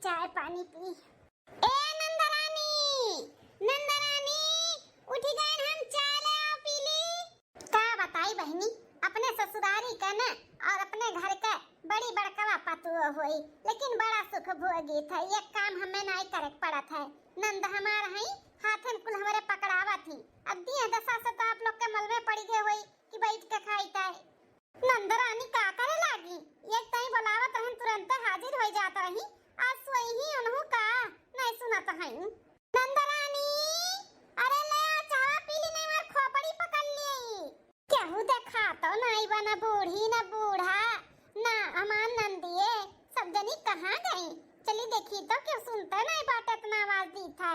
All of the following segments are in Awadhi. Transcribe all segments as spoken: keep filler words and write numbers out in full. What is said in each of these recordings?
चाय पानी पी। ए नंदरानी, नंदरानी, उठी गए हम, चाय ले आओ पी ली। का बताई बहिनी, अपने ससुरारी के न और अपने घर के बड़ी बड़कवा पतुओ होई, लेकिन बड़ा सुख भोगी थे। एक काम हमें नाई करे के पड़त है। नंद हमार हई, हाथे में कुल हमरे पकड़ावत ही। अब दिया दशा से तो आप लोग के मल में पड़ी गए होई कि बैठ के खाई ताई। नंदरानी का करे लागी? एक तई बोलावत रहन, तुरंते हाजिर होई जात रही। आज सोई ही उनहु का नहीं सुनत हई। नंदरानी, अरे ले आ, चाह पी ली, नहीं मार खोपड़ी पकड़ ली। केहू देखा तो नहीं बना, बूढ़ी न बूढ़ा, ना हमार नंदिये, सब जनी कहाँ गई? चली देखी तो केहू सुनते नहीं बाटे, इतना आवाज दी था।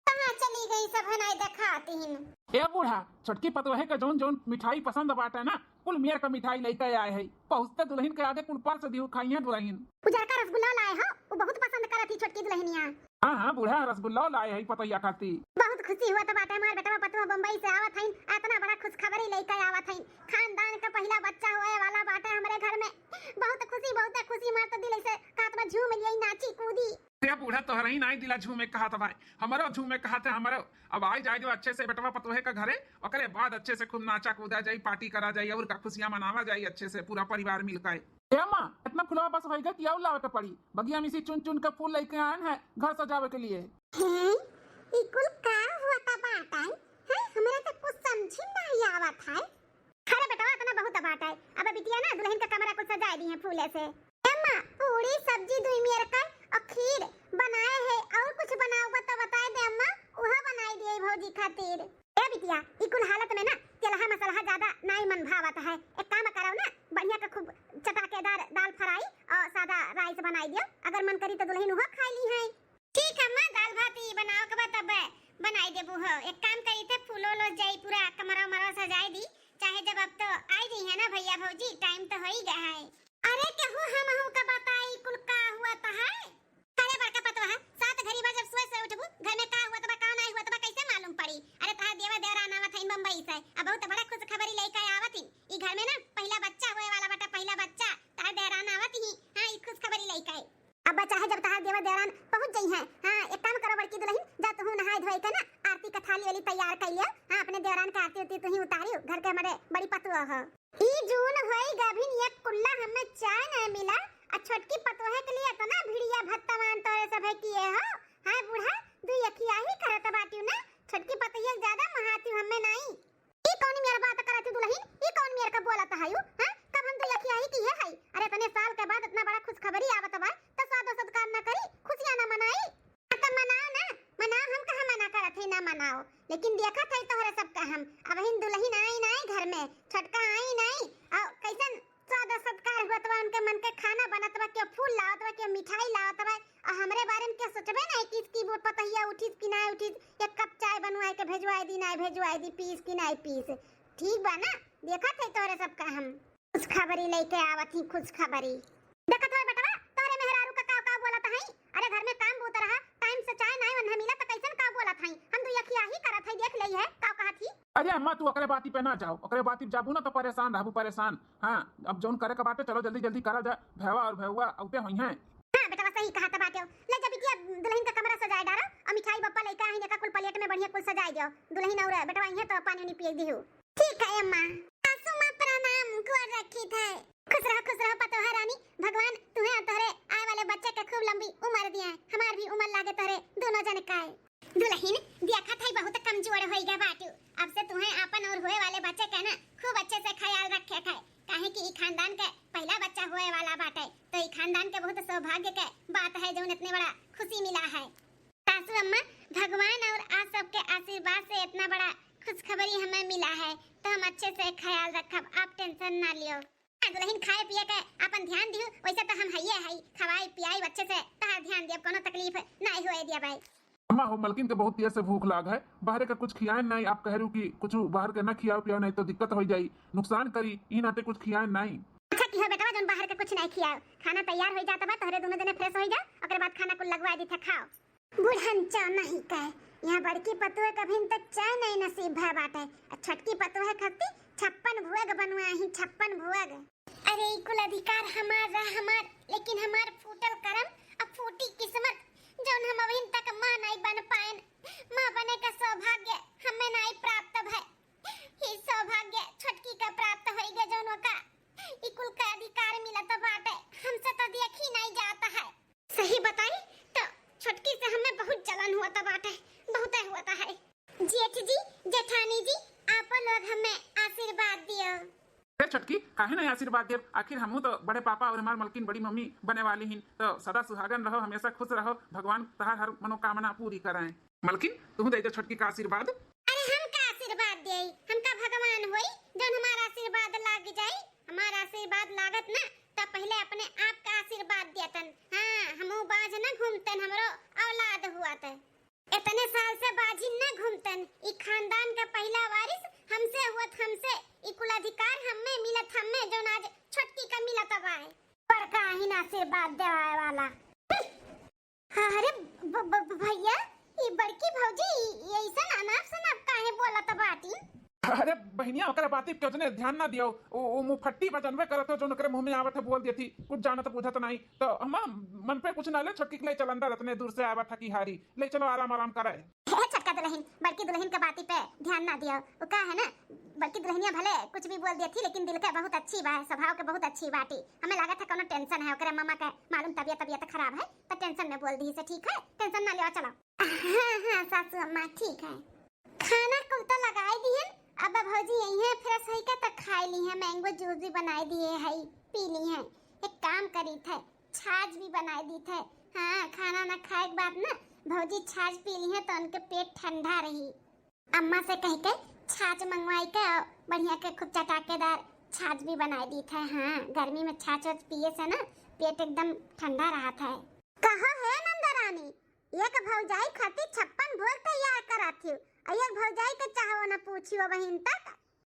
कहाँ चली गई सब, है नहीं देखाती हिन। ए बूढ़ा, छोटकी पतोहे के जौन जौन मिठाई पसंद बाटे ना, कुल मेर का मिठाई लेके आए है। पहुँचते दुल्हन के आगे कुल परस दिहु, खाइए दुल्हन। उजरका रसगुल्ला लाए हो, वो बहुत पसंद करत ही छोटकी दुल्हनिया। हाँ हाँ बूढ़ा, रसगुल्ला लाए है पतोहिया खाती। बहुत खुशी हुआ तो बाटे, हमार बेटवा पतोह बम्बई से आवत हईन, इतना बड़ा खुशखबरी लेके आवत हईन। खानदान का पहिला बच्चा होए वाला बाटे हमरे घर में। बहुत खुशी, बहुत खुशी, मार तो दिल ऐसे कहत बा झूम लिये, नाची कूदी। ते बूढ़ा, तोहरा ही नाई दिला झूमे कहत बाय, हमरो झूमे कहत है, हमरो। अब आई जाए जो अच्छे से बेटवा पतोहे का घरे, ओकरे बाद अच्छे से खूब नाचा कूदा जाई, पार्टी करा जाई और का खुशियाँ मनावा जाई अच्छे से पूरा परिवार मिलकर। ए अम्मा, इतना फुलवा बस होइगा कि और लावे के पड़ी? बगिया में से चुन चुन के फूल लेके आयन है घर सजावे के लिए। हैं? ई कुल का हुआ था बाटन? हैं? हमरा तो कुछ समझ में नहीं आवत है। अरे बेटवा, इतना बहुत बात है। अब बिटिया ना दुल्हन का कमरा कुल सजाए दी है फूले से। अम्मा, पूरी सब्जी दुई मेर का और खीर बनाए है, और कुछ बनाओगे तो बताए दे अम्मा, उहो बनाई दिए भौजी खातिर। ए बिटिया, ई कुल हालत में ना तेलहा मसलहा ज्यादा नाई मन भावत है। एक काम करो ना, बढ़िया का खूब चटाकेदार दाल फ्राई और सादा राइस बनाई दियो। अगर मन करी तो दुल्हन उहो खाई ली है। ठीक है अम्मा, दाल भात ही बनाओ के बाद तब बनाई देबू हो। एक काम करी थे, फूलो लो जाई, पूरा कमरा उमरा सजाई दी, चाहे जब अब तो आई जाई है ना भैया भौजी, टाइम तो हो ही गया है। अरे केहू हमहू का बताई कुल का हुआ त है? अरे बड़का पतोहा, सात घड़ी बा जब सोए से उठबू, घर में का हुआ त बा, का नहीं हुआ त बा, कैसे मालूम पड़ी? अरे तहार देवर देवरान आवत है बम्बई से, अब बहुत बड़ा खुशखबरी लेके आवत ही। ई घर में ना पहिला बच्चा होए वाला बाटे, पहिला बच्चा। तहार देवरान आवत ही, हाँ, ई खुशखबरी लेके। अब चाहे जब तहार देवर देवरान पहुँच जाई हैं, हाँ, एक काम करो बड़की दुल्हन, जा तुहू नहाए धोए के ना आरती का थाली वाली तैयार कर लियो, हाँ, अपने देवरान के आरती उरती तुही उतारियो, घर के हमारे बड़ी पतुआ हो। ई जून होई गभिन एक कुल्ला हमें चाय नहीं मिला, आ छोटकी पतोहे के लिए इतना भिड़िया भत्ता मान तोरे सभे किए हो, हाँ बूढ़ा, दुई अखिया ही करत बाटियो ना, छोटकी पतोहिया ज्यादा महातियो हमें नहीं। ई कौन मेर बात करत ही दुल्हन? ई कौन मेर का बोलत है यू? हैं? कब हम दुई अखिया ही किहे हई? अरे इतने साल के बाद इतना बड़ा खुशखबरी आवत बा, त सादो सत्कार न करी, खुशियाँ न मनाई? आ त मनाओ ना, मनाओ, हम कहाँ मना करत ही ना मनाओ, लेकिन देखत है तोहरे सब का हम, अबहिन दुल्हन आई नाई घर में, छोटका आई नाई, और कैसन सादा सत्कार हुआ त बा, उनके मन के खाना बनत बा, केहू फूल लावत बा, केहू मिठाई लावत बा, आ हमरे बारे में केहू सोचबे नहीं कि इसकी वो पतोहिया उठिस कि ना उठिस, एक कप चाय बनवाए के भेजवाए दी, ना भेजवाए दी, पीस कि ना पीस। ठीक बा ना, देखत है तोहरे सब का हम खुशखबरी लेके आवत ही, खुशखबरी। देखत है बेटवा, तोहरे मेहरारू का का का बोलत है। अरे घर में काम बहुत रहा, टाइम से चाय नाई वन्हा मिला त कैसन का बोलत है। हम दुई अखिया ही करत है, देख लेई है का कहत ही। अरे अम्मा, तू ओकरे बाती पे ना जाओ, ओकरे बाती पे जाबू ना तो परेशान रहबू, परेशान। हाँ, अब जौन करे के बाटे, चलो जल्दी जल्दी करा जा, भैया और भैया औते होई हैं। हाँ बेटवा, सही कहत बाटे। ले जा बिटिया, दुल्हन का कमरा सजाए डारो, और मिठाई बप्पा लइका आहिन, एका कुल प्लेट में बढ़िया कुल सजाए दियो, दुल्हन और बेटवा आई हैं तो पानी उनी पिए दिहू। ठीक है अम्मा। सासू माँ प्रणाम, गोर रखी थे। खुश रहो, खुश रहो पतोहा रानी, भगवान तुम्हें और तोहरे आए वाले बच्चे के खूब लंबी उम्र दिए, हमार भी उम्र लागे तोहरे दोनों जन का है। दुल्हन, देखत है बहुत कमजोर होई गया बाटू। अब से तुहें आपन और होए वाले बच्चे के ना खूब अच्छे से ख्याल रखे के, काहे कि ई खानदान के पहला बच्चा होए वाला बाटे, तो ई खानदान के बहुत सौभाग्य के बात है जौन इतने बड़ा खुशी मिला है। सासू अम्मा, भगवान और आप सबके आशीर्वाद से इतना बड़ा खुशखबरी हमें मिला है, तो हम अच्छे से ख्याल रखब, आप टेंशन ना लियो। हाँ, दुल्हन खाए पिए के आपन ध्यान दिहु, वैसे तो हम हइये हई, खवाई पियाई अच्छे से, तहार ध्यान दियब, कोनो तकलीफ नाई होए दियब। अम्मा हो, मलकिन के बहुत तेज से भूख लाग है, बाहरे का कुछ खियाए नाई, आप कह रही कि कुछ बाहर के ना खियाओ पियाओ, नहीं तो दिक्कत हो जाई, नुकसान करी, ई नाते कुछ खियाए नाई। अच्छा किहो बेटवा, जौन बाहर के कुछ नाई खियाओ, खाना तैयार हो जात बा, तोहरे दोनों जने फ्रेश हो जा, ओकरे बाद खाना कुल लगवा दी था, खाओ। बुढ़न चौनाही का है। यहाँ बड़की पतुआ के अभिन तक चाय नहीं नसीब भय बाटे। आ छोटकी पतुआ खत्ती छप्पन भुअग बनवाही, छप्पन भुअग। अरे, ई कुल अधिकार हमार रह हमार, लेकिन हमार फूटल करम, अब फूटी किस्मत। होत बाटे, बहुते होत है। जेठ जी, जेठानी जी, आप लोग हमें आशीर्वाद दियो। अरे छोटकी, काहे नहीं आशीर्वाद देब? आखिर हमहू तो बड़े पापा और हमार मलकिन बड़ी मम्मी बने वाली हिन, तो सदा सुहागन रहो, हमेशा खुश रहो, भगवान तहार हर मनोकामना पूरी कराएं। मलकिन, तुहू दे दो छोटकी का आशीर्वाद। अरे हम का आशीर्वाद देई, हम का भगवान होई जौन हमार आशीर्वाद लाग जाई? हमार आशीर्वाद लागत ना, त पहिले अपने आप का आशीर्वाद देतन। हाँ, हमहू बाझ न घूमतन, हमरो औलाद हुआत। इतने साल से बाझिन न घूमतन, ई खानदान का पहिला वारिस हमसे हुअत, हमसे ई कुल अधिकार हमें मिलत, हमें जौन आज छोटकी का मिलत बाय। बड़का हिन आशीर्वाद देवाए वाला। हाँ, अरे ब-, ब-, ब-, भैया, ई बड़की भौजी ई, ई ऐसन अनाप शनाप काहे बोलत बाटी? अरे बहिनिया, ओकरे बाती पे उतने ध्यान ना दियो। ओ, ओ मुफट्टी बा, जनबे करत हो, जौन ओकरे मुंह में आवत है बोल देती, कुछ जानत बूझत नहीं। तो हमार मन पे कुछ ना ले, छोटकी के ले चल अंदर, इतने दूर से आवत है कि हारी, ले चलो आराम आराम करे। हे छोटका दुलहिन, बड़की दुलहिन के बाती पे ध्यान ना दियो। वो का है ना, बड़की दुलहिनिया भले कुछ भी बोल देती, लेकिन दिल के बहुत अच्छी बा, स्वभाव के बहुत अच्छी बाटी। हमें लागत है कोनो tension है, ओकरे मामा के मालूम तबियत, तबियत खराब है, तो tension में बोल दी से, ठीक है? Tension ना लेवा, चलो। हाँ, हाँ, सासू अम्मा, ठीक है। खाना कुल तो लगाई दिहन, अब भौजी यही है, fresh होई के तो खाई ली है, mango juice भी बनाई दिए है, पी ली है। एक काम करी थे, छाछ भी बनाई दी थे। हाँ, खाना ना खाए के बाद ना भौजी छाछ पी ली है, तो उनके पेट ठंडा रही। अम्मा से कह के छाछ मंगवाई के, बढ़िया के खूब चटाकेदार छाछ भी बनाई दी थे। हाँ, गर्मी में छाछ वाछ पिए से ना पेट एकदम ठंडा रहत है। कहो हे नंदरानी, एक भौजाई खातिर छप्पन भोग तैयार करत हियो, अउ एक भौजाई के चाहो न पूछियो बहिन तक।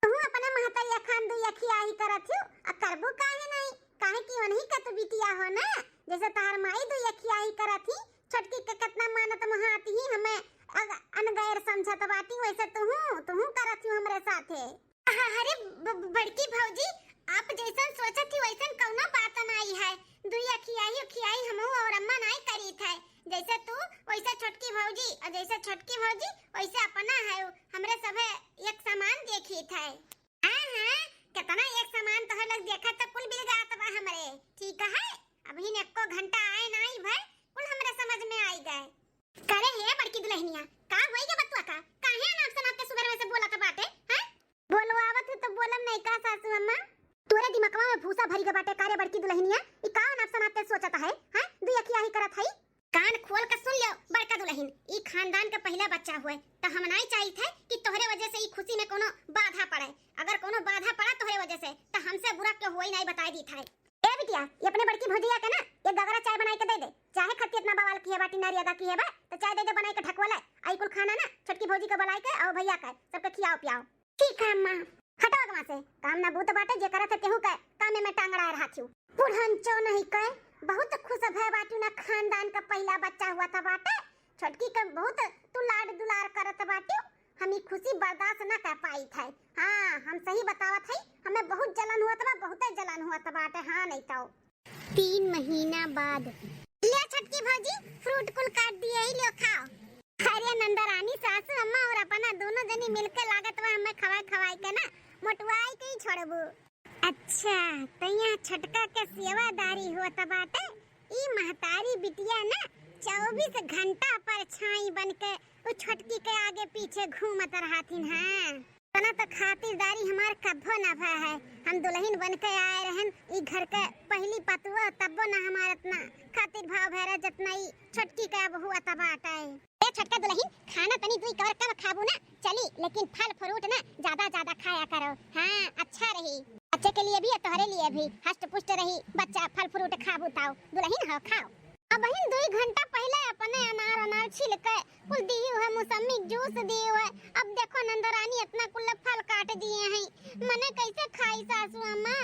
तू अपने महतरिया खान दुई अखियाही करत हियो, आ करबू काहे नहीं? काहे कि उन्हीं का तो बिटिया हो ना, जैसे तहार माई दुई अखियाही करत ही, छोटकी के कितना मानत महात ही, हमें अग-, अनगैर समझत बाटी, वैसे तुहू, तुहू करत हियो हमरे साथे। अरे ब-, ब-, बड़की भौजी, आप जैसन सोचत ही वैसन कौनो बात नाई है। दुई अखियाई उखियाई हमहू और अम्मा नाई करीत है। जैसे तू वैसे छोटकी भौजी और जैसे छोटकी भौजी वैसे अपना है। हमरे सभे एक समान देखीत है। हाँ, हाँ, कितना एक समान तोहर लोग देखत तो कुल बिलगात बा हमरे। ठीक है, अभी एको घंटा आए नाई भय, कुल हमरे समझ में आई गए। करे हे बड़की दुलहिनिया, का होई गे बतुआ का? काहे अनाप शनाप के सुबह में से बोलत बाटे, हैं? बोलवावत है तो बोलम नहीं का सासू अम्मा? तोरे दिमकवा में भूसा भरी के बाटे का रे बड़की दुलहिनिया? ई का अनाप शनाप के सोचत है, हैं? दुई अखियाही करत है। कान खोल के सुन लो बड़का दुलहिन, ई खानदान के पहिला बच्चा हुए, तो हम नाई चाहित है कि तोहरे वजह से ई खुशी में कोनो बाधा पड़े। अगर कोनो बाधा पड़ा तोहरे वजह से, तो हमसे बुरा के होई नाई बताई दीत है। ए बिटिया, ये अपने बड़की भौजैया के ना एक गगरा चाय बनाई के दे दे। चाहे खत्ती इतना बवाल किहे बाटी, नारी अदा किहे बा, तो चाय दे दे बनाई के ढकवले। आई कुल खाना ना छोटकी भौजी के बुलाई के, आओ भैया के, सबके खियाओ पियाओ। ठीक है अम्मा। हटो अगवा से, काम ना बूत बाटे, जे करत है केहू के कामे में टांगड़ा रहा थियू। बुढ़न चो नहीं कहे, बहुत खुश भय बाटू ना, खानदान का पहिला बच्चा हुआ था बाटे। छोटकी के बहुत तू लाड दुलार करत बाटू, हम ई खुशी बर्दाश्त ना कर पाई थे। हाँ, हम सही बतावत है, हमें बहुत जलन हुआ था, बहुत जलन हुआ था बाटे। हाँ, नहीं तो तीन महीना बाद। ले छोटकी भौजी, fruit कुल काट दिए ही, ले खाओ। अरे नंदरानी, सासू अम्मा और अपना दोनों जनी मिलके लागत बा हमें खवाए खवाए के ना मोटवाई के ही छोड़बू। अच्छा, तो यहाँ छोटका के सेवादारी होत बाटे। ई महतारी बिटिया ना चउबीस घंटा परछाई बन के उ छोटकी के आगे पीछे घूमत रहथिन। हाँ, इतना तो खातिरदारी हमार कब्बो ना भय है। हम दुलहिन बन के आए रहन ई घर के पहली पतुआ, तब्बो ना हमार इतना खातिर भाव भय रहे जितना ई छोटकी के अब हुआ तब बाटे। ए छोटका दुलहिन, खाना तनी दुई कवर कम खाबू ना चली, लेकिन फल fruit ना ज्यादा ज्यादा खाया करो। हाँ, अच्छा रही, बच्चे के लिए भी और तोहरे लिए भी हष्ट पुष्ट रही बच्चा, फल fruit खाबू ताऊ। दुलहिन हो, खाओ। अबहिन दुई घंटा पहिले अपने अनार अनार छील के कुल दियू है, मौसमी juice दियू है। अब देखो नंदरानी इतना कुल फल काट दिए हैं, मने कैसे खाई सासू अम्मा?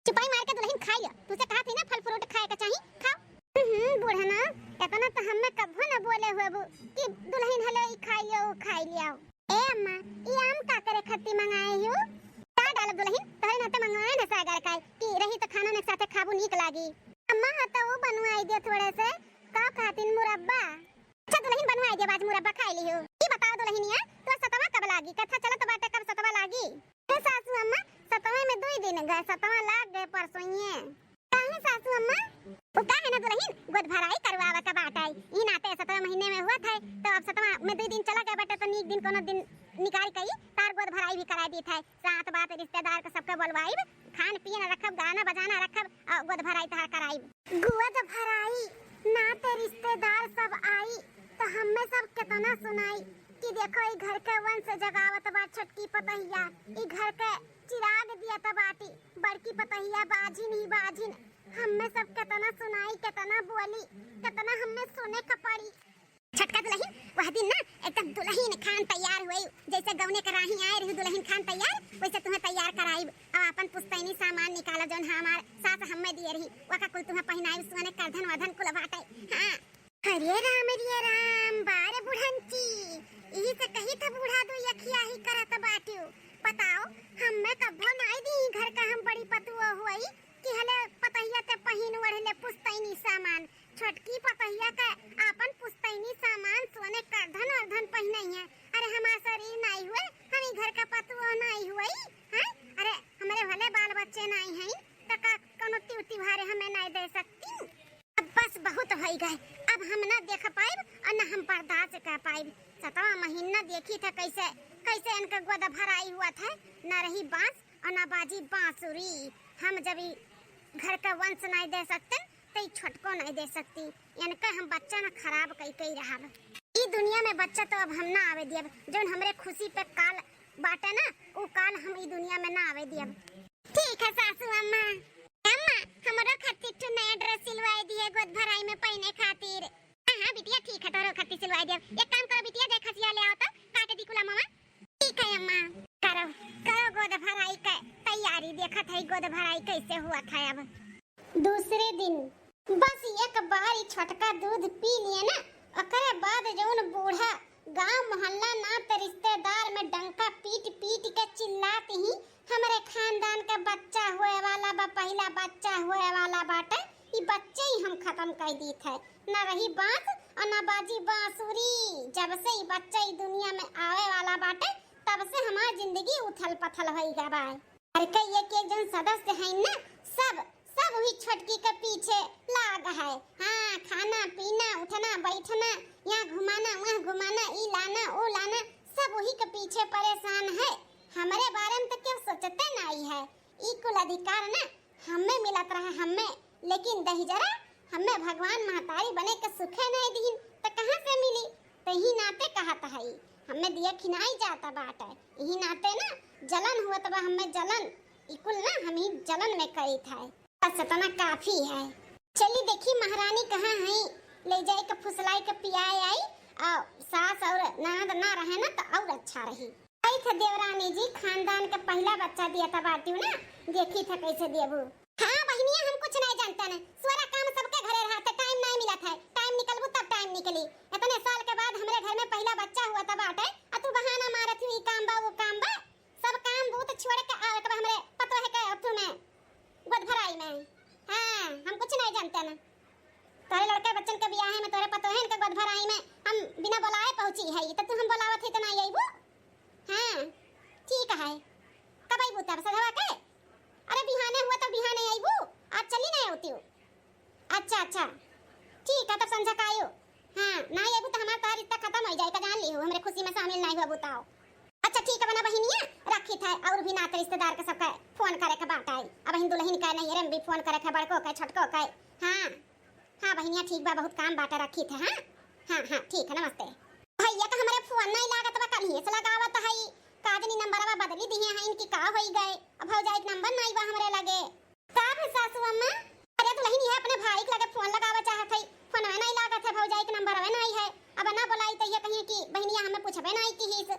चुपाई मार के दुलहिन खाई लियो, तुसे कहा थी ना फल fruit खाए के चाही, खाओ। हम्म, बूढ़ना, इतना तो हमें कभो न बोले हुए बू कि दुलहिन हलो ई खाई लियो, ऊ खाई लियो। ए अम्मा, ई आम का करे खत्ती मंगाए हो? का डालब दुलहिन, तोहरे नाते मंगवाए न सागर काई कि रही तो खाना ने साथे खाबू नीक लागी। अम्मा, हाँ तो वो बनवाई दे थोड़े से, का खातिन मुरब्बा? अच्छा दुलहिन, बनवाई देब, आज मुरब्बा खाई लिहू। ई बताओ दुलहिनिया, तोर सतवा कब लागी? कथा चलत बाटे कब सतवा लागी? ए सासू अम्मा, सतवा में दुई दिन गए, सतवा लाग गए परसोइये। काहे सासू अम्मा? उ का है ना दुलहिन, गोद भराई करवावा का बाटे। ई नाते सतवा महीने में हुआ था, तो अब सतवा मैं दुइ दिन चला गए बाटे, तो नीक दिन कोनो दिन निकाल के तार गोद भराई भी कराई दीत है। साथ बात रिश्तेदार के सबके बोलवाइब, खान पीन रखब, गाना बजाना रखब, और गोद भराई तहार कराइब। गोद भराई, नाते रिश्तेदार सब आई, तो हम्मे सब केतना सुनाई कि देखो, ई घर के वंश जगावत बा छोटकी पतहिया, ई घर के चिराग दियत बाटी, बड़की पतहिया बाझिन ही बाझिन। हम्मे सब केतना सुनाई, केतना बोली, केतना हम्मे सुने के पड़ी। छोटका दुलहिन वह दिन ना एकदम दुलहिन खान तैयार हुई, जैसे गौने के राही आए रही दुलहिन खान तैयार, वैसे तुहें तैयार कराइब। अब आपन पुस्तैनी सामान निकाला, जौन हमार सास हम्मे दिए रही, वका कुल तुहें पहिनाइब, सोने करधन वरधन कुल बाटे। हाँ। अरे राम, अरे राम, बारे बुढ़ंची, इही से कही था बूढ़ा दो यखिया ही करत बाटियो। बताओ, हम्मे कब्बो नाई दी घर का हम बड़ी पतुआ हुई कि हले पतहिया ते पहिन ओढ़ ले पुस्तैनी सामान। छोटकी पतहिया के आपन पुस्तैनी सामान सोने करधन वरधन पहिनई है। अरे हमार शरीर नाई हुए, हम ई घर का पतुआ नाई हुई, हैं? अरे हमरे भले बाल बच्चे नाई हैं, त का कोनो तिउ तिहारे हमें नाई दे सकती? अब बस बहुत होई गए, अब हम ना देख पाइब और ना हम बर्दाश्त कर पाइब। सतवा महीना देखी था कैसे, कैसे इनका गोद भराई हुआ था, ना रही बांस और ना बाजी बांसुरी। हम जब ई घर का वंश नाई दे सकते, तो ई छोटको नाई दे सकती। इनका हम बच्चा ना खराब कई कई रहब। ई दुनिया में बच्चा तो अब हम ना आवे दियब, जौन हमरे खुशी पे काल बाटे ना, उ काल हम ई दुनिया में ना आवे दियब। ठीक है सासू अम्मा। अम्मा, हमरो खातिर ठो नया ड्रेस सिलवाए दिए गोद भराई में पहने खातिर। हाँ, हाँ बिटिया, ठीक है, तोरो खातिर सिलवाए दियब। एक काम करो बिटिया, जाए खसिया ले आओ तो, काट दी कुला मामा। ठीक है अम्मा। करो, करो गोद भराई के तैयारी, देखत है गोद भराई कैसे हुआ था अब। दूसरे दिन। बस एक बार ई छोटका दूध पी लिए ना, ओकरे बाद जौन बूढ़ा गांव मोहल्ला नात रिश्तेदार में डंका पीट पीट के चिल्लात ही, "हमरे खानदान का बच्चा होए वाला बा, पहिला बच्चा होए वाला बाटे, ई बच्चे ही हम खत्म कर दीत है, ना रही बांस और ना बाजी बांसुरी। जब से ई बच्चा ई दुनिया में आवे वाला बाटे, तब से हमार जिंदगी उथल पथल होई गा बा।" घर के एक एक जन सदस्य है ना, सब, सब वही छोटकी के पीछे लाग है। हाँ, खाना पीना, उठना बैठना, यहाँ घुमाना, वहाँ घुमाना, ई लाना, ऊ लाना, सब वही के पीछे परेशान है। हमरे बारे में तो केहू सोचते नाई है। ई कुल अधिकार ना हमें मिलत रहा, हमें, लेकिन दहिजरा हमें भगवान महतारी बने के सुखे नहीं दीन, त कहाँ से मिली? त यही नाते कहत हई, हमें दिया खिनाई जाता बाटे, यही नाते ना जलन हुआ तबा हमें जलन, इकुल ना हम ही जलन में करीत है। बस इतना काफी है। चली देखी महारानी कहाँ है, ले जाए के फुसलाई के पियाए आई, और सास और ननद ना रहे ना तो और अच्छा रही। आई थे देवरानी जी, खानदान के पहला बच्चा दिया था बाटियो ना, देखी थे कैसे देबू। हाँ बहिनिया, हम कुछ नहीं जानते न, सारा काम सबके घरे रहत है, टाइम नहीं मिलत है, टाइम निकलबू तब टाइम निकली। इतने साल के बाद हमरे घर में पहला बच्चा हुआ था बाटे, आ तू बहाना मारत ही, ई काम बा, वो काम बा, सब काम बूत छोड़ के आवे के बा हमरे पतोह के अथु में, गोद भराई में। हाँ, हम कुछ नहीं जानते न। तोरे लड़के बच्चन के बियाहे में, तोरे पतोहन के गोद भराई में हम बिना बुलाए पहुँची है, तो तू हम बुलावत ही तो नहीं अइबू? हाँ, ठीक है। कब अइबू तब, सधवा के? अरे बिहाने हुआ तो बिहाने अइबू, आज चली नहीं होती हो। अच्छा, अच्छा, ठीक है, तब संझा का आयो। हाँ, नहीं अइबू तो हमार तार इतना खत्म हो जाए, का जान ली हो, हमरे खुशी में शामिल नहीं हुआ बताओ। अच्छा ठीक है बना बहिनिया, रखी था, और भी नात रिश्तेदार के सबका फोन करे के बात आई। अब हिंदू दुलहिन का नहीं रे, भी फोन करे के, बड़को के, छोटको के। हाँ, हाँ बहिनिया ठीक बा, बहुत काम बाटे, रखी थे। हाँ, हाँ, हाँ, ठीक है, नमस्ते। भैया का हमरे फोन नहीं लागत बा, कल ही से लगावत है, का जनी नंबरवा बदली दिए हैं, इनकी का होई गए, अब भौजाई के नंबर नहीं बा हमरे लगे। का भे सासू अम्मा? अरे दुलहिन, ये अपने भाई के लगे फोन लगावे चाहत हई, फोनवे नहीं लागत है, भौजाई के नंबरवे नहीं है। अब ना बोलाई तो ये कहिए कि बहिनिया हमें पूछबे नहीं किहिस।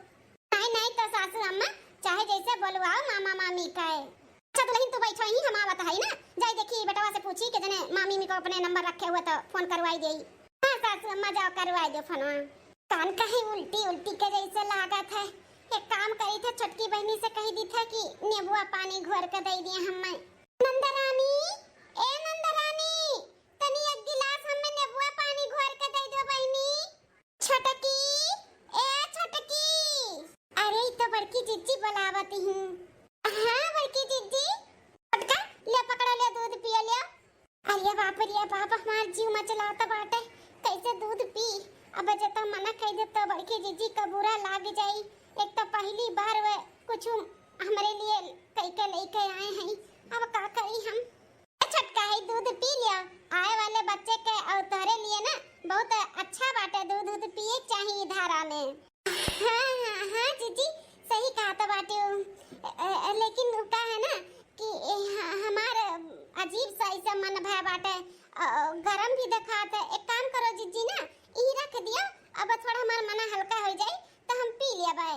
नहीं, नहीं तो सासू अम्मा, चाहे जैसे बोलवाओ मामा मामी कहे। अच्छा दुलहिन, तू बैठो ही, हम आवत हई ना, जाई देखी बेटवा से पूछी के जने मामी मी को अपने नंबर रखे हुए तो फोन करवाई देई। हाँ सासू अम्मा, जाओ करवाई दो फोनवा। कान कहीं उल्टी उल्टी के जैसे लागत है। एक काम करी थे, छोटकी बहिनी से कही दी थे कि नेबुआ पानी घोर के दे दिए हमें। नंदरानी, ए नंदरानी, तनी एक गिलास हमें नेबुआ पानी घोर के दे दो बहिनी। छोटकी, ए छोटकी। अरे ई तो बड़की जिज्जी बुलावत ही। हाँ बड़की जिज्जी। छोटका, ले पकड़ो, ले दूध पियो, ले। अरे बाप रे बाप, हमार जीव मचलात बाटे, कैसे दूध पी? अब जे तो मना कइ दे तो बड़की जीजी का बुरा लाग जाई। एक तो पहली बार वे कुछ हमरे लिए कइ के लेके आए हैं, अब का करी हम? ए छोटका, है दूध पी लिया, आए वाले बच्चे के और तोहरे लिए ना बहुत अच्छा बाटे, दूध दूध पिए चाहिए धारा में। हाँ, हाँ, हाँ जीजी, सही कहा तो बाटे। अ, अ, लेकिन उ का है ना कि ए, ह-, हमार अजीब सा ऐसा मन भय बाटे, अ, गरम भी देखात है। एक काम करो जीजी ना, ई रख दियो, अब थोड़ा हमार मना हल्का हो जाए तो हम पी लेबे।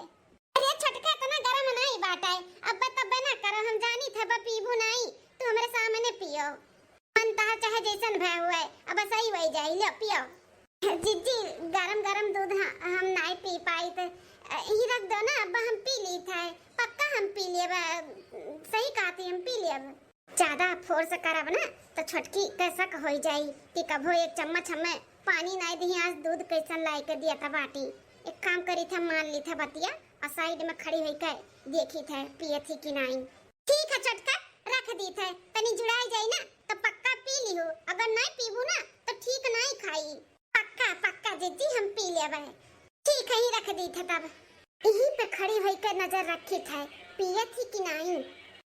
अरे छोटका, इतना गरम नहीं बाटे, अब तब्बे ना करो, हम जानी थे बा पीबू नहीं, तू हमरे सामने पियो। मन तहा चाहे जैसन भय हुए, अब सही वही जाई, लो पियो। जीजी, गरम गरम दूध ह-, हम नाई पी पाई थे, अ, ई रख दो ना, अब हम पी ली थे, पक्का हम पी लेब, सही कहती हम पी लेब। ज्यादा फोर्स करब ना तो छोटकी के शक होई जाई कि कभो एक चम्मच हमें पानी नाई दिही, आज दूध कैसन लाई के दिया था बाटी। एक काम करी था, मान ली था बतिया और साइड में खड़ी होई के देखी था पिए थी कि नाई। ठीक है छोटका, रख दी थे, तनी जुड़ाई जाई ना तो पक्का पी लिहू, अगर नाई पीबू ना तो ठीक नाई खाई। पक्का, पक्का जीजी, हम पी लेबे। ठीक है, ही रख दी थे तब। यहीं पे खड़ी होई के नजर रखी थे, पिए थी कि नाई।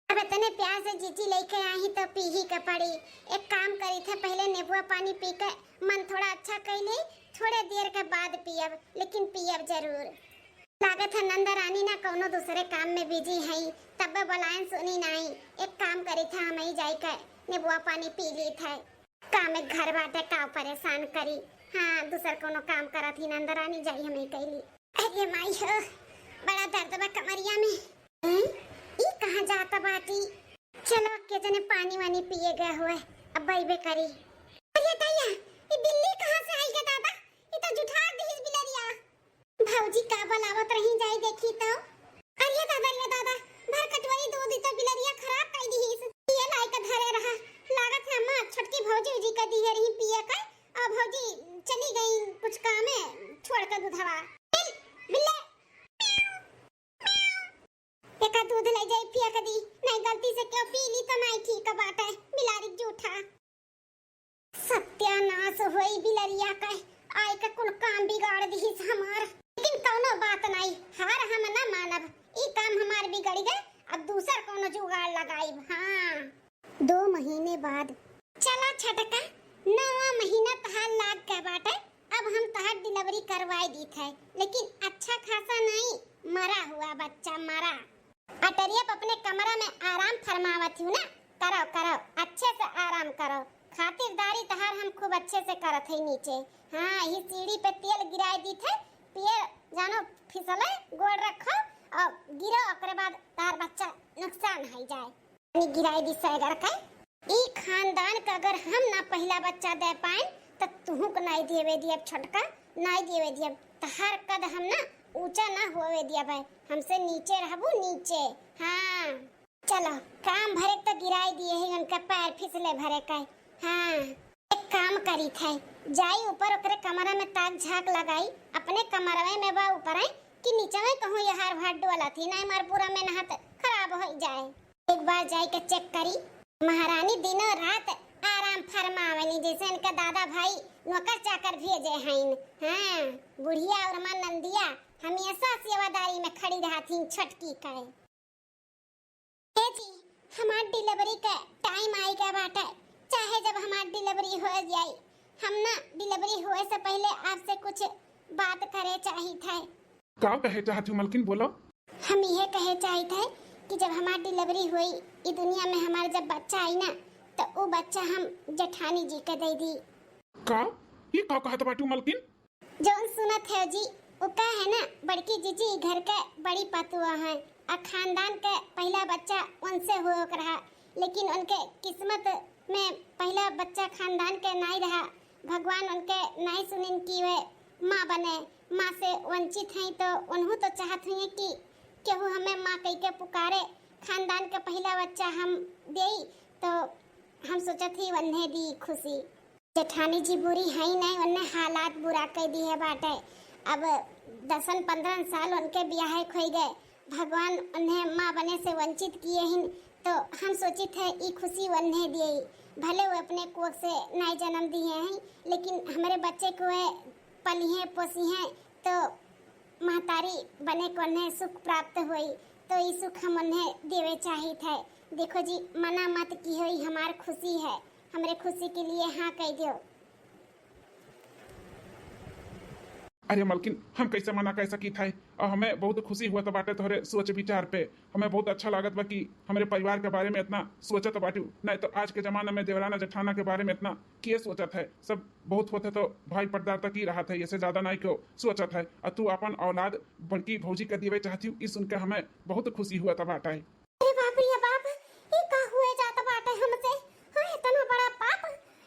अब इतने प्यार से जीजी लेके आई तो पी ही के पड़ी। एक काम करी थे, पहले नेबुआ पानी पी के मन थोड़ा अच्छा कर ले, थोड़े देर के बाद पियब, लेकिन पियब जरूर। लागत है नंद रानी ना कौनो दूसरे काम में बिजी हई, तब्बे बोलायन सुनी नाई। एक काम करी था, हम ही जाई के नेबुआ पानी पी ली थे। काम एक घर बाटे, का परेशान करी। हाँ, दूसर कौनो काम करत ही नंद रानी, जाई हम ही कैली। अरे माई हो, बड़ा दर्द बा कमरिया में। हैं? ई कहाँ जाता बाटी? चलो, के जने पानी वानी पिए गए हुए, अब बैबे करी। अरे दैया, ई बिल्ली कहाँ से आई गे दादा? ई तो जुठा दिहिस बिलरिया। भौजी का बोलावत रही, जाई देखी तो। अरे दादा, अरे दादा, भर कटोरी दूध ई तो बिलरिया खराब कर दिहिस। ये लाई के धरे रहा, लागत है अम्मा छोटकी भौजी उजी का दिहे रही पिए का, और भौजी चली गई कुछ काम में छोड़ के दूधवा। बिल, बिल्ले। एका दूध ले जाई पिया कदी, नहीं गलती से क्यों पी ली तो नहीं ठीक बात है, बिलारी जूठा। सत्यानाश होई बिलरिया का, आय के कुल काम बिगाड़ दिहिस हमार। लेकिन कौनो बात नहीं, हार हम ना मानब, ई काम हमार बिगड़ गए, अब दूसर कौनो जुगाड़ लगाइब। हाँ। दो महीने बाद। चला छटका, नवा महीना तहार लाग के बाटे, अब हम तहार डिलीवरी करवाई दीत है, लेकिन अच्छा खासा नहीं, मरा हुआ बच्चा, मरा। अटरिया पे अपने कमरा में आराम फरमावत हूँ ना, करो, करो, अच्छे से आराम करो, खातिरदारी तहार हम खूब अच्छे से करत है नीचे। हाँ, ही सीढ़ी पे तेल गिराए दीत है, पियर जानो फिसले, गोड़ रखो और गिरो, ओकरे बाद तहार बच्चा नुकसान हो जाए। पानी गिराई दी सैगर के। ई खानदान के अगर हम ना पहिला बच्चा दे पाएन, त तुहू के नाई देवे दियब छोटका, नाई देवे दियब। तहार कद हम ना ऊंचा ना होवे दियब है। हमसे नीचे रहबू, नीचे। हाँ, चलो, काम भरे तो गिराई दिए है, उनका पैर फिसले भरे का। हाँ, एक काम करी थे, जाई ऊपर ओकरे कमरा में ताक झांक लगाई, अपने कमरवे में बा ऊपर है कि नीचे में कहूँ यहार भाट डोला थी, नाई मार पूरा में नहात खराब हो जाए। एक बार जाई के चेक करी। महारानी दिनों रात आराम फरमावनी, जैसे इनका दादा भाई नौकर चाकर भेजे हईन। हाँ, बुढ़िया और माँ नंदिया हमेशा सेवादारी में खड़ी रहती छोटकी के। ए जी, हमार डिलीवरी का टाइम आई गया बाटे, चाहे जब हमार डिलीवरी हो जाई, हम ना डिलीवरी होए से पहले आपसे कुछ बात करे चाहित है। का कहे चाहत हो मलकिन, बोलो। हम यह कहे चाहित है कि जब हमार डिलीवरी होई, ई दुनिया में हमार जब बच्चा आई ना, तो उ बच्चा हम जेठानी जी के दे दी। का? ये का कहत बाटू मलकिन? जौन सुनत है जी, उ का है ना, बड़की जीजी घर के बड़ी पतुआ है, आ खानदान के पहला बच्चा उनसे होए के रहा, लेकिन उनके किस्मत में पहला बच्चा खानदान के नाई रहा। भगवान उनके नाई सुनिन कि वे माँ बने, माँ से वंचित हैं, तो उन्हों तो चाहत हुई कि केहू हमें माँ कह के पुकारे, खानदान के पहला बच्चा हम देई, तो हम सोचत ही वन्हे दी खुशी। जेठानी जी बुरी हई नहीं, उन्हें हालात बुरा कर दिए बाटे। अब दसन पन्द्रह साल उनके ब्याहे खोई गए, भगवान उन्हें माँ बने से वंचित किए हिन, तो हम सोचित है ई खुशी उन्हें दिए। भले वो अपने कोख से नहीं जन्म दिए हैं, लेकिन हमारे बच्चे को वे पलिहें पोसिहें तो महतारी बने कोन्हे सुख प्राप्त होई, तो ई सुख हम उन्हें देवे चाहित है। देखो जी, मना मत किहो, ई हमार खुशी है, हमरे खुशी के लिए हाँ कह दियो। अरे मलकिन, हम कैसे मना कर सकी थे? और हमें बहुत खुशी हुआ तो बाटे तोहरे सोच विचार पे। हमें बहुत अच्छा लागत बा कि हमरे परिवार के बारे में इतना सोचत बाटू। नहीं तो आज के जमाना में देवराना जेठाना के बारे में इतना के सोचत है? सब बहुत होत है तो भाई पटदार तक ही रहत है, ऐसे ज्यादा नहीं क्यों सोचत है। और तू अपन औलाद बड़की भौजी के दिवे चाहती हूँ, ई सुन के हमें बहुत खुशी हुआ तो बाटे। अरे बाप रे बाप, ई का हुए जात बाटे हमसे? हाँ, इतना बड़ा पाप।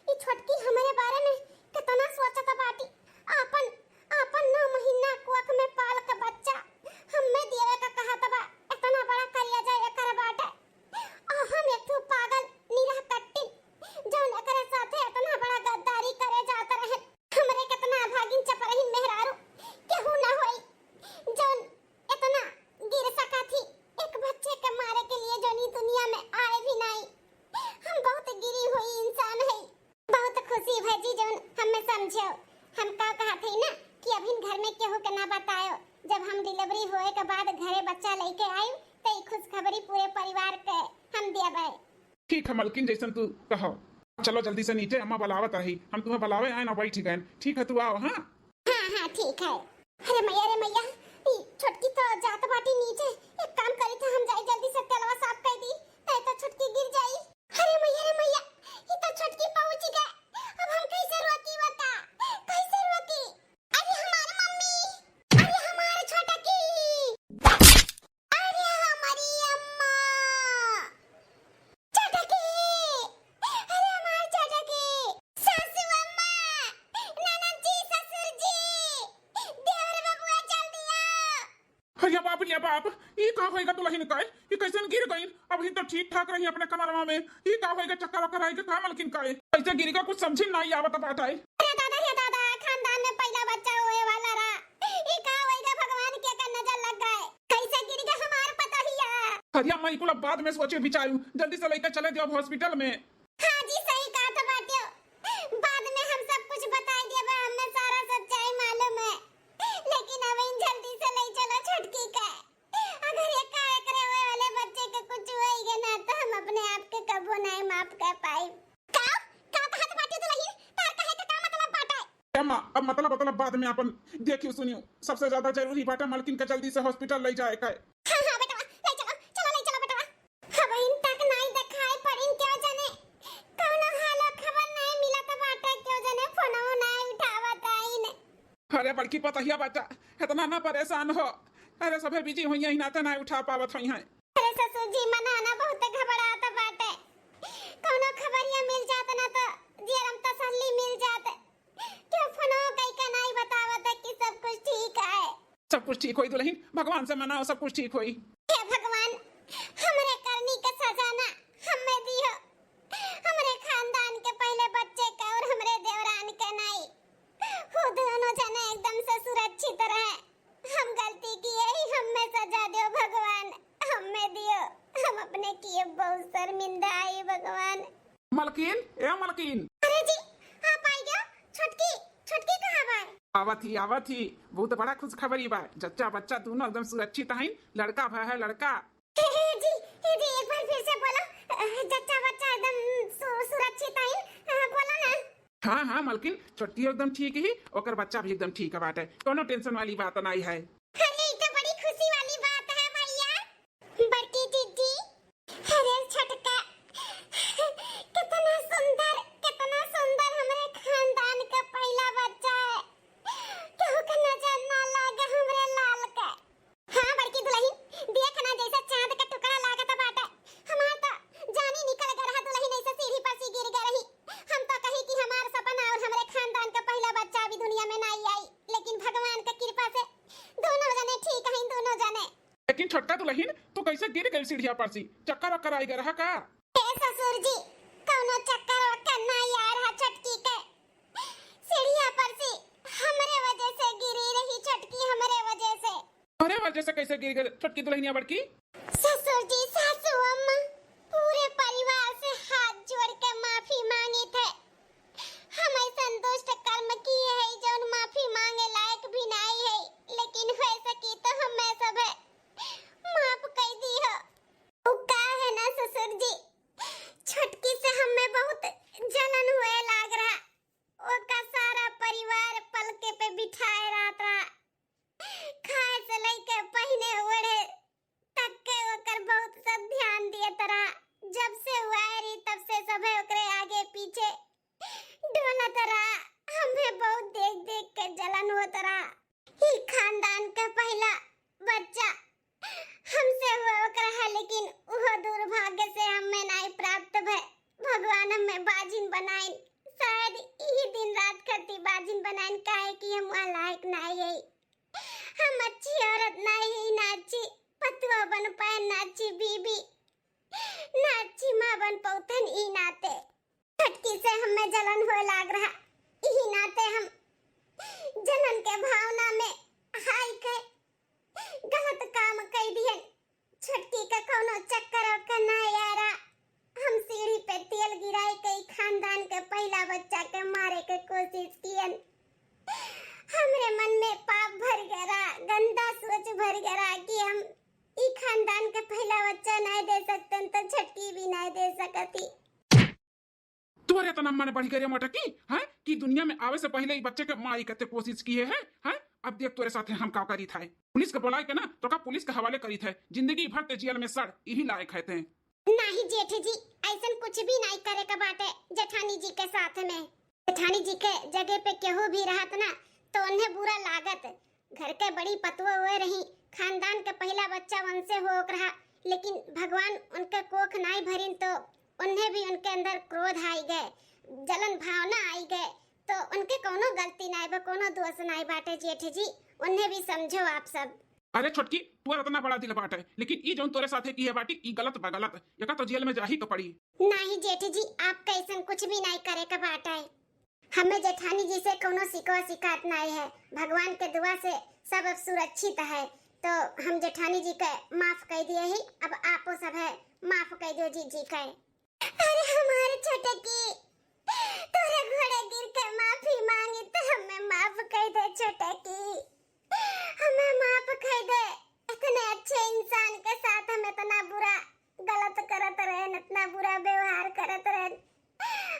ई छोटकी हमरे बारे में कितना सोचत बाटी। आपन, आपन नौ महीना कोख में पाल के बच्चा हमें देवे का कहत बा। इतना बड़ा करिया जाए एकर बाटे। आ हम एक ठो पागल निरह कट्टी, जौन एकरे साथे इतना बड़ा गद्दारी करे जात रहे। हमरे कितना अभागिन चपरहिन मेहरारू केहू ना होई, जौन इतना गिर सका थी। एक बच्चे के मारे के लिए जौन ई दुनिया में आए भी नहीं। हम बहुत गिरी हुई इंसान है। बहुत खुशी भई जी जौन हमें समझो। हम का कहत हई ना कि अभिन घर में केहू के ना बतायो। जब हम डिलीवरी होए के बाद घरे बच्चा लेके आई, तो ई खुशखबरी पूरे परिवार के हम देबे। ठीक है मलकिन, जैसन तू कहो। चलो जल्दी से नीचे, अम्मा बुलावत रही, हम तुम्हें बुलावे आए ना, बैठ गए। ठीक है, तू आओ। हाँ, हाँ, हाँ, ठीक है। अरे मैया रे मैया, ई छोटकी तो जात बाटी नीचे। एक काम करी था, हम जाई जल्दी से तेलवा साफ कर दी, नहीं तो छोटकी गिर जाई। अरे मैया रे मैया, ई तो छोटकी पहुंच गए। अब हम कैसे रोकी बता, कैसे रोकी? अरे हमार मम्मी, अरे हमार छोटकी, अरे हमारी अम्मा, छोटकी, अरे हमार छोटकी, सासू अम्मा, ननद जी, ससुर जी, देवर बबुआ, जल्दी आओ। अरे बाप रे बाप, ई का होएगा दुल्हन का? ई कैसन गिर गई? अभी तो ठीक ठाक रही अपने कमरवा में, ई का होएगा, चक्कर वक्कर आएगा का मलकिन का? कैसे गिर गई, कुछ समझे ना आवत बाटे। अरे दादा, हे दादा, खानदान में पहला बच्चा होए वाला रहा, ई का होएगा, भगवान के का नजर लग गए, कैसे गिर गए हमार पतोहिया? अरे अम्मा, ई कुल अब बाद में सोचे विचारू, जल्दी से लेकर चले दियो अब हॉस्पिटल में। हाँ जी, सही कहत बाट्यो। बाद में हम सब कुछ बताई देबे, हमें सारा सच्चाई मालूम है, लेकिन अब इन जल्दी से ले चलो छोटकी के। अगर ये का एकरे होए वाले बच्चे के कुछ होई गए ना, तो हम अपने आप के कबो नहीं माफ कर पाई। का? का कहत बाट्यो दुल्हन? तार कहे के का मतलब बाटे? ए माँ, अब मतलब, मतलब बाद में अपन देखियो सुनियो, सबसे ज्यादा जरूरी बाटे मलकिन के जल्दी से हॉस्पिटल ले जाए के। हाँ, हाँ, बेटवा, ले चलो, चलो, ले चलो, बेटवा। अबहिन तक नाई देखाई पड़िन, क्यों जाने कौनो हालो खबर नाई मिलत बाटे, क्यों जाने फोनो नाई उठावत आइन। अरे बड़की पतोहिया बच्चा, इतना ना परेशान हो। अरे सभे बिजी होइहैं, ही नाते नाई उठा पावत होइहैं। अरे ससुर जी, मनाना बहुत घबरात बाटे, कौनो खबरिया मिल जात ना तो जियरम तसल्ली मिल जात। क्यों फोनो कई का नाई बतावत है कि सब कुछ ठीक है? सब कुछ ठीक होई दुल्हन, भगवान से मनाओ, सब कुछ ठीक होई। हे भगवान, हमरे करनी के सजा ना हमें दियो, हमरे खानदान के पहले बच्चे के और हमरे देवरान के नाई। वो दोनों जने एकदम से सुरक्षित रहे। हम गलती किए ही, हमें सजा दियो भगवान, हमें दियो, हम अपने किए बहुत शर्मिंदा आई भगवान। मलकिन, ए मलकिन। अरे जी, आप आई गयो? छोटकी, छोटकी कहाँ बा? आवत ही, आवत ही। बहुत बड़ा खुशखबरी बा। जच्चा बच्चा दोनों एकदम सुरक्षित हैं। लड़का भा है, लड़का। हे, हे जी, हे जी, एक बार फिर से बोलो। अ, जच्चा बच्चा एकदम सु-, सुरक्षित हैं। अ, बोलो ना। हाँ, हाँ, मलकिन, छोटकी एकदम ठीक ही, ओकर बच्चा भी एकदम ठीक बाटे। कोनो tension वाली बात नाई है। अरे, ई तो बड़ी खुशी वाली बात है भैया। बड़की दीदी, अरे छोटका, कितना सुंदर, कितना सुंदर हमरे खानदान का पहला बच्चा है। केहू के नजर ना लागे हमरे लाल के। हाँ बड़की दुल्हन, देख ना जैसे चांद का टुकड़ा लागत बाटे। हमार तो जानी निकल गए रहा दुल्हन, ऐसे सीढ़ी पर से गिर गए रही। हम तो कही कि हमार सपना और हमरे खानदान का पहला बच्चा अभी दुनिया में नहीं आई, लेकिन भगवान का कृपा से दोनों जने ठीक हैं, दोनों जने। लेकिन छोटका दुल्हन, तू कैसे गिर गई सीढ़िया पर से? चक्कर वक्कर आई गए रहा का? ए ससुर जी, कौनो चक्कर वक्कर ना आ रहा छोटकी के। सीढ़िया पर से हमरे वजह से गिरी रही छोटकी, हमरे वजह से। अरे वजह से कैसे गिर गई छोटकी दुल्हनिया बड़की? ससुर जी, सासू अम्मा, पूरे परिवार से हाथ जोड़ के माफी मांगी थे। हम ऐसन दुष्ट कर्म किए हैं जौन माफी मांग ई खानदान का पहिला बच्चा हमसे हुआ ओकरा है, लेकिन उहो दुर्भाग्य से हमें नाई प्राप्त भय। भगवान हमें बाजिन बनाइन, शायद यही दिन रात खातिर बाजिन बनाइन, काहे कि हम वहाँ लायक नाई है। हम अच्छी औरत नाई है, ना अच्छी पतुआ बन पाए, ना अच्छी बीबी, ना अच्छी माँ बन पौतन। ई नाते छोटकी से हमें जलन होए लाग रहा, यही नाते हम जलन के भावना में हाय के गलत काम कई दिहन। छोटकी का कौनो चक्कर ओकर ना यारा, हम सीढ़ी पे तेल गिराए के ई खानदान के पहिला बच्चा के मारे के कोशिश कियन। हमरे मन में पाप भर गया, गंदा सोच भर गया कि हम ई खानदान के पहिला बच्चा नाय दे सकतन, तो छोटकी भी नाय दे सकती। तोरे इतना मन बढ़ गया रे मोटकी, हैं, कि दुनिया में आवे से पहिले ई बच्चे के मारी कते कोशिश किए है, हैं? अब देख तोरे साथे हम का करी था, पुलिस के बुलाए के ना, तो का पुलिस के हवाले करी था, जिंदगी भर ते जेल में सड़, यही लायक है ते। नाही जेठ जी, ऐसन कुछ भी नाही करे के बाटे जेठानी जी के साथ में। जेठानी जी के जगह पे केहू भी रहत ना, तो उन्हें बुरा लागत। घर के बड़ी पतुआ हुए रही, खानदान के पहिला बच्चा उनसे होक रहा, लेकिन भगवान उनके कोख नाही भरिन, तो उन्हें भी उनके अंदर क्रोध आई गए, जलन भावना आई गए, तो उनके कौनो गलती नाही बा, कौनो दोष नाही बाटे जेठ जी, उन्हें भी समझो आप सब। अरे छोटकी, तोर इतना बड़ा दिल बाटे, लेकिन ई जौन तोरे साथे किहे बाटी, ई गलत बा, गलत। एका तो जेल में जाही के पड़ी। नाही जेठ जी, आप कैसन कुछ भी नाही करे के बाटे। हमें जेठानी जी से कौनो शिकवा शिकायत नाही है, भगवान के दुआ से सब अब सुरक्षित है। तो हम जेठानी जी के माफ कर दिए ही, अब आपो सब है माफ कर दो जीजी के। अरे हमारे छोटकी, तोरे घोड़े गिर के माफी मांगी तो हमें माफ कर दे छोटकी, हमें माफ कर दे। इतने अच्छे इंसान के साथ हम इतना बुरा गलत करत रहन, इतना बुरा व्यवहार करत रहन।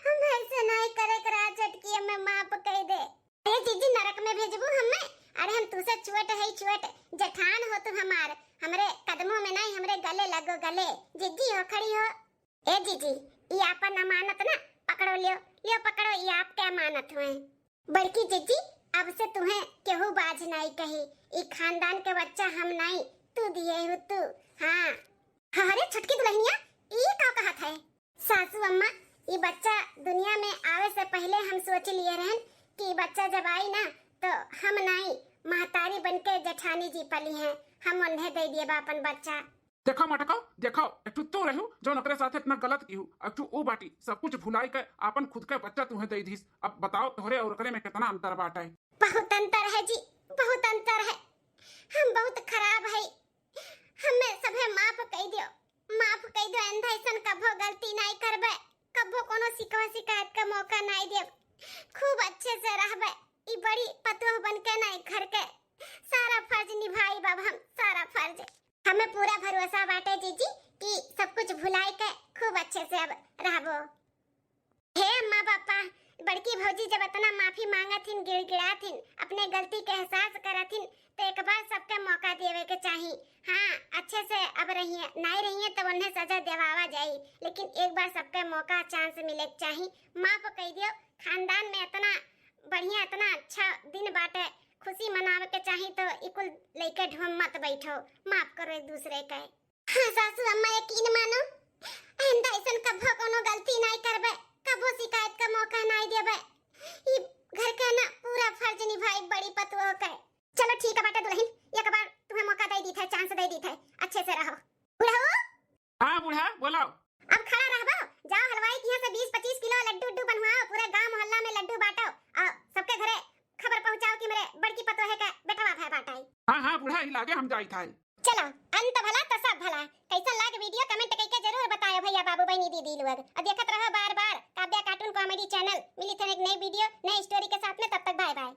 हम ऐसे नाही करे के रहा छोटकी, हमें माफ कर दे। अरे जीजी, नरक में भेजबू हमें? अरे हम तुसे छोट है, छोट जेठान हो तू हमार, हमरे कदमों में नाही, हमरे गले लगो गले। जीजी हो, खड़ी हो। ए जीजी, ई आपन अमानत ना, पकड़ो, लियो, लियो पकड़ो, ई आपके अमानत हुए। बड़की जीजी, अब से तुहें केहू बाज नाही कही, ई खानदान के बच्चा हम नाही, तू दिए हो तू। हाँ। अरे छोटकी दुल्हनिया, ई का कहत है? सासू अम्मा, ई बच्चा दुनिया में आवे से पहिले हम सोच लिए रहन कि ई बच्चा जब आई ना, तो हम नाही, महतारी बन के जेठानी जी पली हैं, हम उन्हें दे दिए बा अपन बच्चा। देखो मटको, देखो, एक ठो तू रहू, जौन ओकरे साथ इतना गलत किहू, एक ठो ऊ बाटी, सब कुछ भुलाई के आपन खुद के बच्चा तुहें दे दीस। अब बताओ, तोहरे और ओकरे में कितना अंतर बाटे? बहुत अंतर है जी, बहुत अंतर है। हम बहुत खराब है, हमें सभे माफ कई दियो, माफ कई दियो। आइंदा ऐसन कभो गलती नाही करबे, कभो कोनो शिकवा शिकायत का मौका नाही देब। खूब अच्छे से रहबे, ई बड़ी पतोह बन के नाही घर के सारा फर्ज निभाई बाब हम, सारा फर्ज। हमें पूरा भरोसा बाटे जीजी कि सब कुछ भुलाई के खूब अच्छे से अब रहबो। हे अम्मा पापा, बड़की भौजी जब इतना माफी मांगत हिन, गिड़गिड़ात हिन, अपने गलती के एहसास करत हिन, तो एक बार सबके मौका देवे के चाही। हाँ, अच्छे से अब रहिए, नाही रहिए तो उन्हें सजा देवावा जाई, लेकिन एक बार सबके मौका, chance मिले के चाही। माफ कई दियो, खानदान में इतना बढ़िया, इतना अच्छा दिन बाटे, खुशी मनावे के चाही, तो ई कुल लइके ढोम मत बैठो, माफ करो एक दूसरे के। हाँ सासू अम्मा, यकीन मानो, आइंदा ऐसन कभो कोनो गलती नाही करबे, कभो शिकायत का मौका नाही देबे। ई घर के ना पूरा फर्ज निभाई बड़ी पतोह के। चलो ठीक है बाटे दुल्हन, एक बार तुम्हें मौका दे दी थे, chance दे दी थे, अच्छे से रहो। बुढ़ऊ। हाँ बूढ़ा, बोलो। अब खड़ा रहबो, जाओ हलवाई के यहाँ से बीस पच्चीस किलो लड्डू उड्डू बनवाओ, पूरे गांव मोहल्ला में लड्डू बांटो और सबके घरे खबर पहुँचाओ कि मेरे बड़की पतोहे का बेटवा भय बाटे। हाँ हाँ बूढ़ा, ई लागे हम जाई था। चलो, अंत भला तो सब भला। कैसन लाग video, comment करके जरूर बतायो भैया, बाबू, बहनी, दीदी लोग। और देखत रहो बार बार काव्या cartoon comedy channel। मिली थे एक नई video, नई story के साथ में, तब तक bye bye।